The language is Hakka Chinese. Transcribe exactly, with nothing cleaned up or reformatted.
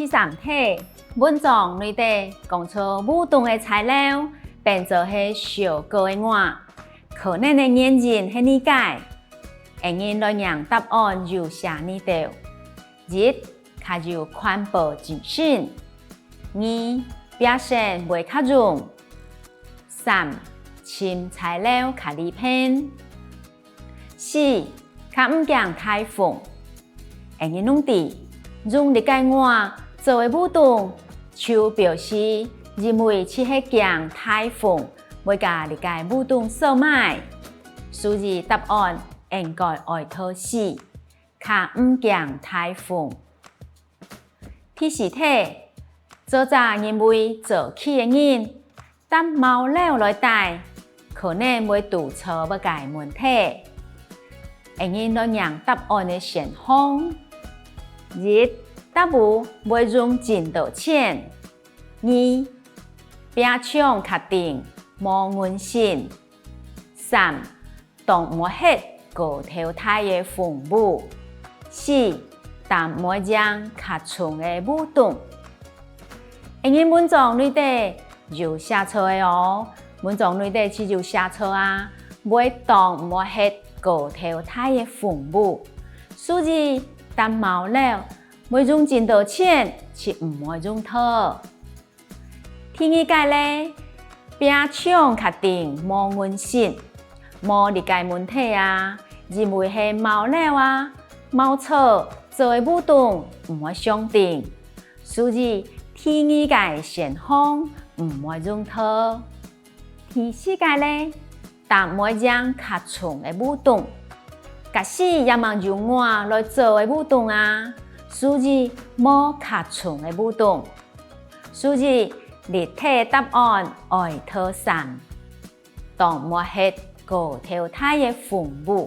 第三題，文章內底講出舞動个材料變做係燒過个話，可能个原因係哪個？𠊎人來看答案有寫哪兜。一，較有環保精神；二，壁身會較勇；三，尋材料較利便；四，較毋驚颱風。𠊎人攏知，用這個話做个舞動，就表示因為就係驚颱風，會共這個舞動掃忒。所以答案應該愛讀四，較毋驚颱風。第四題，作者認為早期个人 搭茅寮來戴，可能會堵著麼个問題。𠊎人來看答案个選項：一，搭屋會用盡多錢；二，壁牆較𠕇，無韌性；三，擋毋核高頭大个風雨；四，擔毋贏較重个舞動。𠊎人文章內底 有寫著个哦，文章內底就有寫著啊，會擋毋核高頭大个風雨。所以，搭茅寮會用盡多錢，就毋會用著。第二個咧，壁牆較𠕇無韌性，無這個問題啊，因為係茅寮啊，茅草做个舞動毋會傷𠕇。 所以第二個選項毋會用著。第四個咧，擔毋贏較重个舞動。假使也吂有瓦來做个舞動啊，所以無較重个舞動。所以這題答案愛讀三，擋毋核高頭大个風雨。